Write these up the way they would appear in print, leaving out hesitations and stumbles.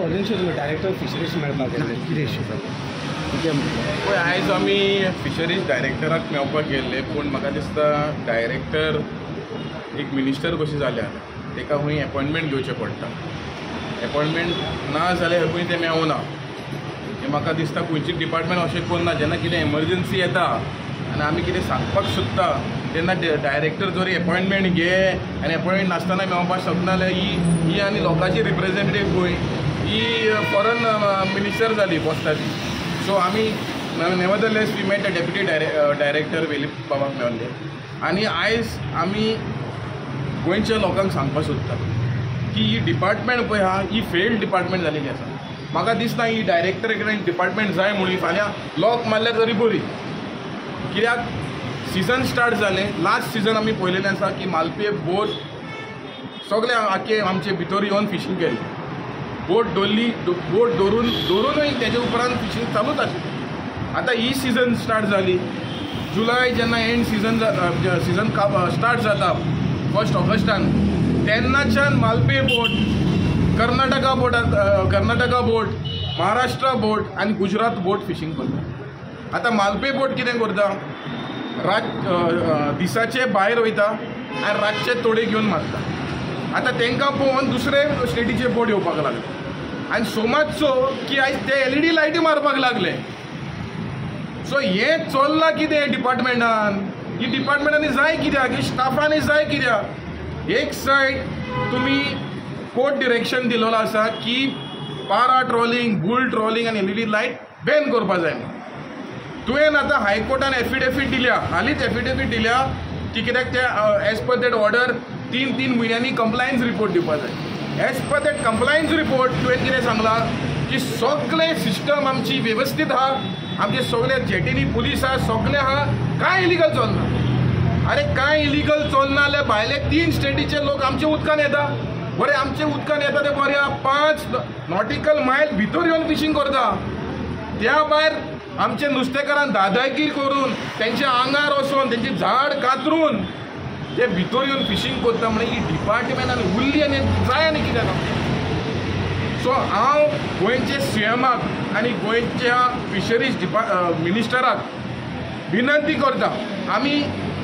Already तुमी director fisheries मेळपाक गेल्ले, कितें इश्यू जालो? पळय, आयज आमी फिशरीज डायरेक्टराक मेळपाक गेल्ले, पूण म्हाका दिसता डायरेक्टर एक मिनिस्टर कशी जाल्या, ताका खंय एपॉयंटमेंट घेवचें पडटा. एपॉयंटमेंट ना जाल्यार खंय तें मेळना. हें म्हाका दिसता खंयची डिपार्टमेंट अशें करना, जेन्ना कितें एमर्जन्सी येता आनी आमी कितें सांगपाक सोदता तेन्ना डायरेक्टर जरी एपॉयंटमेंट घे आनी एपॉयंटमेंट नासतना मेळपाक शकना जाल्यार ही आनी लोकांची रिप्रेझेंटेटीव खंय ही फॉरन मिनिस्टर जाली बसता ती. सो आमी nevertheless we met the deputy director Velip बाबाक मेळ्ळे आनी आयज आमी गोंयच्या लोकांक सांगपाक सोदता की ही डिपार्टमेंट पळय आहा ही फेल्ड डिपार्टमेंट जालेली आसा. म्हाका दिसना ही डायरेक्टर कडेन डिपार्टमेंट जाय म्हणून फाल्यां लॉक मारल्यार तरी बरी, कित्याक सिजन स्टार्ट जालें. लास्ट सिजन आमी पळयलेलें आसा की मालपे बोट सगळे आख्खे आमचे भितर येवन फिशींग केलें. बोट दवरली, बोट दवरूनय तेजे उपरांत फिशींग चालूच आशिल्लें. आतां ही सिजन स्टार्ट जाली, जुलय जेन्ना एंड सिजन सिजन स्टार्ट जाता 1 ऑगस्टान, तेन्नाच्यान Malpe boat, Karnataka boat, Karnataka boat, Maharashtra boat आनी गुजरात बोट फिशींग करता. आतां मालपे बोट कितें करता, रात दिसाचे भायर वयता आनी रातचे तोडे घेवन मारता. आतां तांकां पळोवन दुसरे स्टेटीचे बोट येवपाक लागले आनी सोमाजचो की आयज ते एलईडी लायटी मारपाक लागले. सो हें चल्लां कितें डिपार्टमेंटान, ही डिपार्टमेंटांनी जाय कित्याक, ही स्टाफांनी जाय कित्याक. एक सायड तुमी कोर्ट डिरेक्शन दिलेलो आसा की पारा ट्रॉलिंग, बुल ट्रॉलिंग आनी एलईडी लायट बॅन करपा जाय म्हणून. तुवें आतां हायकोर्टान एफिडेवीट दिल्या, हालींच एफिडेवीट दिल्या की कित्याक ते एज पर that order 3-3 म्हयन्यांनी कंप्लायन्स रिपोर्ट दिवपा जाय. As per that compliance report तुवें कितें सांगलां की सगळे सिस्टम आमची वेवस्थीत आहा, आमचे सगळे जेटीनी पुलीस आहा, सगळे आहा, कांय इलिगल चलना. अरे कांय इलिगल चलना जाल्यार भायले 3 स्टेटीचे लोक आमच्या उदकान येता. बरें, आमच्या उदकान येता ते बरें, 5 नॉटिकल मायल भितर येवन फिशींग करता. त्या भायर आमचे नुस्तेकारान दादागिरी करून तेंच्या आंगार वचोन तेंची झाड कातरून ते भितर येवन फिशींग करता. म्हणून ही डिपार्टमेंटान उरली आनी जाय आनी कित्याक. सो हांव गोंयचे सीएमाक आनी गोंयच्या फिशरीज मिनिस्टराक विनंती करता. आमी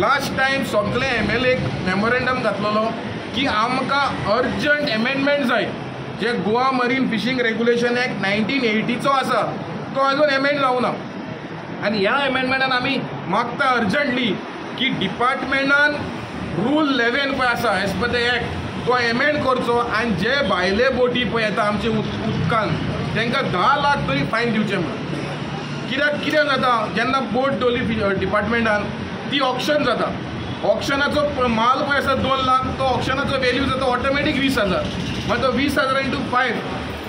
लास्ट टायम सगळे MLA memorandum घातलेलो की आमकां अर्जंट एमेंडमेंट जाय. जे Goa marine fishing regulation act 1980चो आसा तो अजून एमेंड जावना आनी ह्या एमेंडमेंटान आमी मागता अर्जंटली की डिपार्टमेंटान रूल 11 पळय आसा एज पर the act तो एमेंड करचो आनी जे भायले बोटी पळय येता आमचे उदकान तांकां 10 लाख तरी फायन दिवचें म्हणून. कित्याक कितें जाता, जेन्ना बोट दवरली डिपार्टमेंटान ती ऑक्शन जाता, ऑक्शनाचो माल पळय आसा 2 लाख, तो ऑक्शनाचो वेल्यू जाता ऑटोमॅटीक 20,000. मागीर तो 20,000 इंटू 5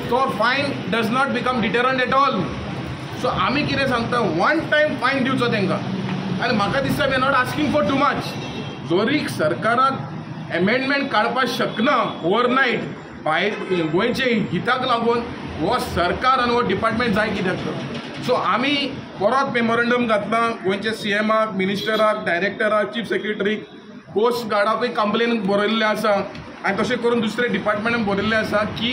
तो fine does not become deterrent at all. So आमी कितें सांगता, 1 टायम फायन दिवचो तांकां. आनी म्हाका दिसता we are not asking for too much. जरी सरकाराक एमेंडमेंट काडपाक शकना ओवरनायट, भायर गोंयचे हिताक लागून हो सरकार आनी हो डिपार्टमेंट जाय कित्याक तर. सो आमी परत मेमोरंडम घातलां गोंयच्या सीएमाक, मिनिस्टराक, डायरेक्टराक, चीफ सेक्रेटरीक, कोस्ट गार्डाकूय कंप्लेन बरयल्लें आसा आनी तशें करून दुसरे डिपार्टमेंटान बरयल्लें आसा की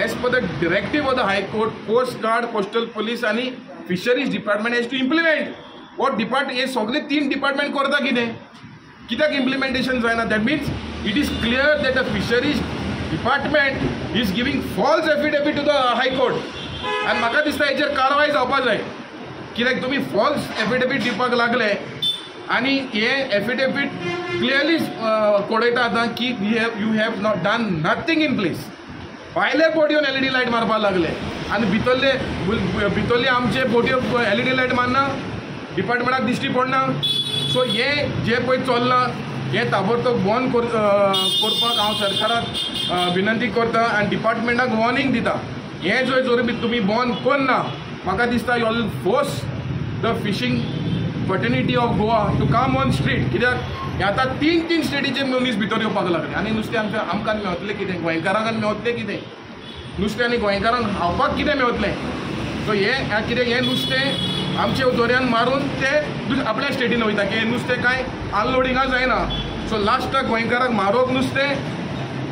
as per the directive of the high court coast guard, coastal police आनी fisheries department has to implement. हो डिपार्ट हे सगळे 3 डिपार्टमेंट करता कितें, कित्याक इम्प्लिमेंटेशन जायना. That means it is clear that the fisheries department is giving false affidavit to the high court. आनी म्हाका दिसता हेचेर कारवाय जावपा जाय, कित्याक तुमी फॉल्स एफिडेवीट दिवपाक लागले आनी हे एफिडेवीट क्लियरली कळयता आतां की you have not done nothing in place. भायले बोट येवन एलईडी लायट मारपाक लागले आनी भितरले आमचे बोटयो एलईडी लायट मारना, डिपार्टमेंटाक दिश्टी पडना. सो हें जें पळय चल्लां हें ताबडतोब बंद करपाक हांव सरकाराक विनंती करता आनी डिपार्टमेंटाक वॉर्निंग दिता. हें जर जर तुमी बंद करना म्हाका दिसता you will force the fishing fraternity of Goa to come on street. कित्याक हे आतां 3-3 स्टेटीचे मनीस भितर येवपाक लागले आनी नुस्तें आमच्या आमकां मेवतलें कितें, गोंयकारांक मेवतलें कितें, नुस्तें आनी गोंयकारांक खावपाक कितें मेवतलें. सो हें कितें हें नुस्तें आमचे दर्यान मारून ते आपल्या स्टेटीन वयता की हें नुस्तें कांय अनलोडिंगा जायना. सो लास्टाक गोंयकारांक म्हारग नुस्तें,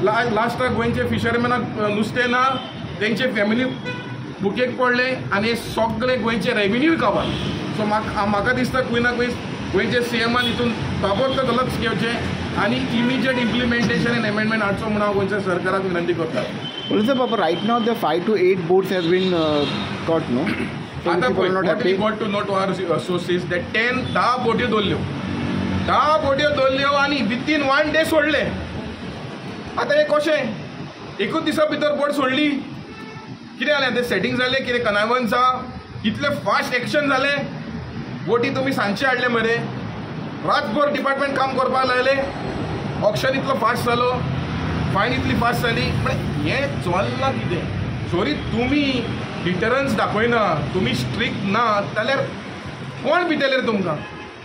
लास्टाक गोंयचे फिशरमॅनाक नुस्तें ना, तेंचे फॅमिली बुकेक पडले आनी सगळे गोंयचे रेविन्यू काबार. सो म्हाका दिसता खंय ना खंय गोंयचे सीएमान हितून ताबडतोब लक्ष घेवचें आनी इमिजिएट इम्प्लिमेंटेशन आनी एमेंडमेंट हाडचो म्हणून हांव गोंयच्या सरकाराक विनंती करता. Police Baba, right now the 5 to 8 boats has been caught, no? आतां पळय, what we got to know to our sources that 10 बोट्यो दवरल्यो, 10 बोट्यो दवरल्यो आनी विथीन 1 डे सोडले. आतां हें कशें एकूच दिसा भितर बोट सोडली? कितें जालें तें सेटींग जालें, कितें कनायवन्स आहा, इतलें फास्ट एक्शन जालें? बोटी तुमी सांजचे हाडले मरे, रातभर डिपार्टमेंट काम करपाक लायलें, ऑक्शन इतलो फास्ट जालो, फायन इतली फास्ट जाली. पण हें चल्लां कितें? सॉरी, तुमी डिटरन्स दाखयना, तुमी स्ट्रिक्ट ना जाल्यार कोण भितरले रे तुमकां?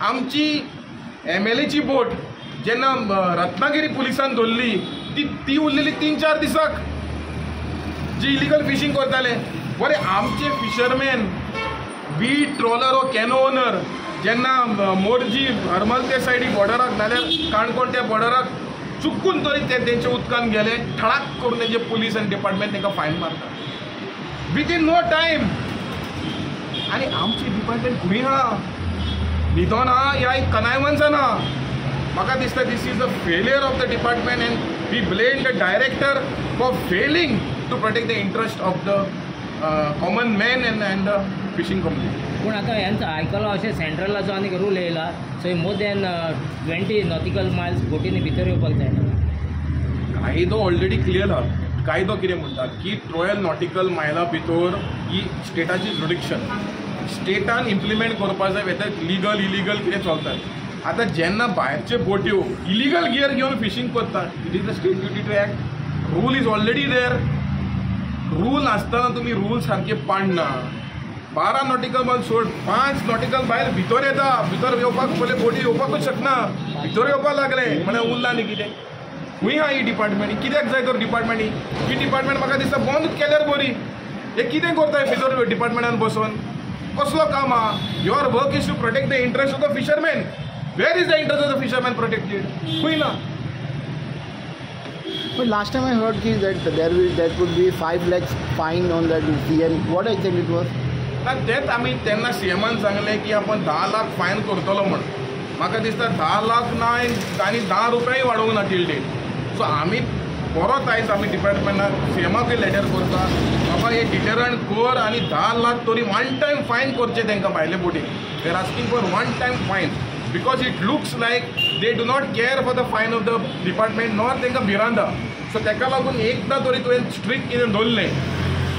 आमची MLAची बोट जेन्ना रत्नागिरी पुलिसान धरली ती उरलेली 3-4 दिसाक जी इलिगल फिशींग करताले. बरें, आमचे फिशरमॅन बी ट्रॉलर वो कॅनो ओनर जेन्ना मोरजी हरमल ते सायडीक बॉर्डराक नाल्यार काणकोण त्या बॉर्डराक चुकून तरी ते तेंच्या उदकान गेले, ठळाक करून तेंचे पुलीस आनी डिपार्टमेंट तांकां फायन मारता विदीन नो टायम. आनी आमची डिपार्टमेंट खंय आहा? न्हिदोन आहा या कनायवन्सान आहा? म्हाका दिसता this is the failure of the department and we blame the director for failing to protect the interest of the common man and the fishing community. पूण आतां हेंच आयकलां अशें सेंट्रलाचो आनीक रूल येयला, so more than 20 nautical miles बोटींनी भितर येवपाक जायना. कायदो ऑलरेडी क्लियर आहा. कायदो कितें म्हणटा की 12 नॉटिकल मायला भितर ही स्टेटाची जुडिक्शन, स्टेटान इम्प्लिमेंट करपाक जाय वेदर लिगल इलिगल कितें चलता. आतां जेन्ना भायरच्यो बोट्यो इलिगल गियर घेवन फिशींग करता, it is the state duty to act. Rule is already there. Rule आसतना तुमी रूल सारके पाडना. 12 नॉटिकल मायल सोड, 5 नॉटिकल भायर भितर येता, भितर येवपाक पयलें बोटी येवपाकूच शकना, भितर येवपाक लागले म्हळ्यार उरला न्ही कितें? खंय आहा ही डिपार्टमेंट? कित्याक जाय तर डिपार्टमेंट? ही डिपार्टमेंट म्हाका दिसता बंद केल्यार बरी. हे कितें करताय भितर डिपार्टमेंटान बसून? कसलो काम आहा? Your work is to protect the interest of the fisherman. Where is the interest of the fisherman protected? खंय ना. But last time I heard ki that there could be 5 lakhs fine on that CM. What exactly it was? ना तेच आमी तेन्ना सीएमान सांगलें की आपण 10 lakh fine करतलो म्हण. म्हाका दिसता 10 लाख ना आनी 10 रुपयाय वाडोवंक ना टील डेट. सो आमी परत आयज आमी डिपार्टमेंटाक सीएमाकूय लेटर करता, बाबा हे डिटरंट कर आनी 10 लाख तरी वन टायम फायन करचें तांकां भायले बोटीक. They are asking for one time fine because it looks like they do not care for the fine of the department nor तांकां भिरांत. सो ताका लागून एकदां तरी तुवें स्ट्रिक्ट कितें दवरलें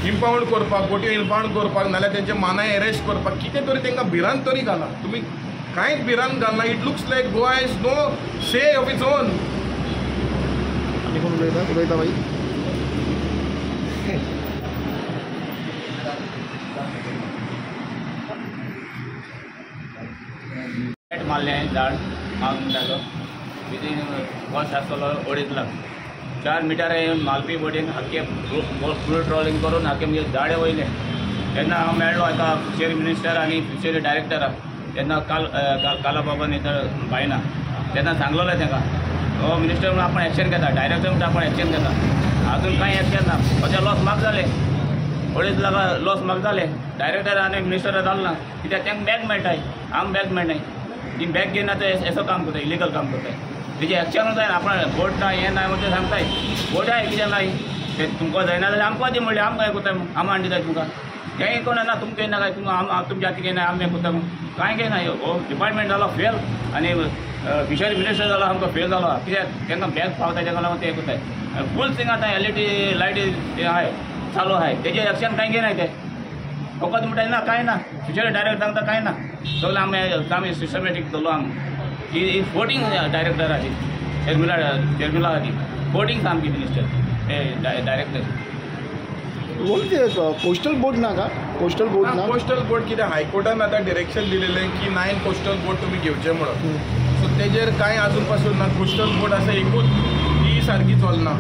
इम्पावंड करपाक, बोट्यो इम्पावंड करपाक, नाल्यार तेंचे मानाय एरेस्ट करपाक, कितें तरी तांकां भिरांत तरी घाला. तुमी कांयच भिरांत घालना. It looks like Goa is no say of its own. आनी कोण उलयता? उलयता बाई. मारलें झाड माग म्हणटा तो विदीन कॉस्ट आसतलो 2.5 लाख. 4 मिटर येवन मालपी बोटीन आख्खे फूल ट्रॉलिंग करून आख्खे म्हणजे झाडे वयले. तेन्ना हांव मेळ्ळो एका फिशरी मिनिस्टर आनी फिशरी डायरेक्टराक. तेन्ना काल कालाबाबान इथं बायना तेन्ना सांगलेलें ताका, हो मिनिस्टर म्हणून आपण एक्शन घेता, डायरेक्टर म्हणून आपण एक्शन घेता. अजून कांय एक्शन ना. अशें लॉस म्हाका जालें, 2.5 लाख लॉस म्हाका जालें. डायरेक्टर आनी मिनिस्टर जालें ना, कित्याक तांकां बॅग मेळटाय, आमकां बॅग मेळनाय. ती बॅग घेयना ते असो काम करता, इलिगल काम करताय. तेजें एक्शनूच जायना. आपण बोट ना हें ना म्हणून ते सांगताय, बोट आहाय कित्याक नाय ते तुमकां जायना जाल्यार आमकां दी म्हणलें, आमकां हें करता, आमी हाडून दिताय तुमकां. हें कोण ना तुमकां येना काय तुमकां तुमच्या हाती घेयना आमी हें करता कांय घेयना. हो डिपार्टमेंट जालो फेल आनी फिशरी मिनिस्टर जालो आमकां फेल जालो. कित्याक तांकां बॅग पावता ताका लागून ते करताय. फूल थिंग आतां LED लायटी आहाय चालू आहाय, तेजें एक्शन कांय घेयनाय ते. फकत म्हणटाय ना कांय ना, फिशरी डायरेक्टर सांगता कांय ना, सगळें आमी आमी सिस्टमॅटीक दवरलो. आमी ही फोटींग डायरेक्टर आसा शर्मिला, शर्मिला आसा ती फोटींग सामकी मिनिस्टर डायरेक्टर. कोस्टल बोट ना का? कोस्टल बोट ना? कोस्टल बोट कितें हायकोर्टान आतां डिरेक्शन दिलेलें की 9 कोस्टल बोट तुमी घेवचे म्हणून. सो तेजेर कांय आजून पासून ना. कोस्टल बोट आसा एकूच, ती सारकी चलना.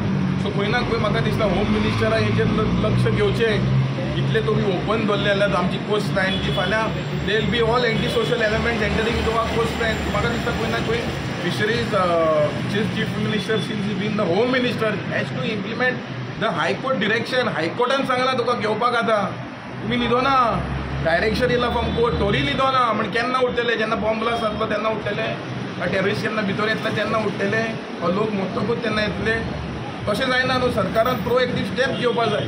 सो खंय ना खंय म्हाका दिसता होम मिनिस्टरा हेजेर लक्ष घेवचें. इतले तुमी ओपन दवरले जाल्यार आमची कोस्ट लायन ती फाल्यां they will be all anti social elements entering to our coast line. म्हाका दिसता खंय ना खंय fisheries chief minister since been the home minister has to implement The high court direction, हायकोर्टान सांगलां तुका घेवपाक. आतां तुमी न्हिदोना, डायरेक्शन येयला फ्रॉम कोर्ट, तोरी न्हिदोना. म्हण केन्ना उठतले? जेन्ना बॉम्ब ब्लास्ट जातलो तेन्ना उठतले, टेररिस्ट केन्ना भितर येतले तेन्ना उठतले, वा लोक मरतकूच तेन्ना येतले? तशें जायना न्हू. सरकारान प्रोएक्टीव स्टेप घेवपा जाय.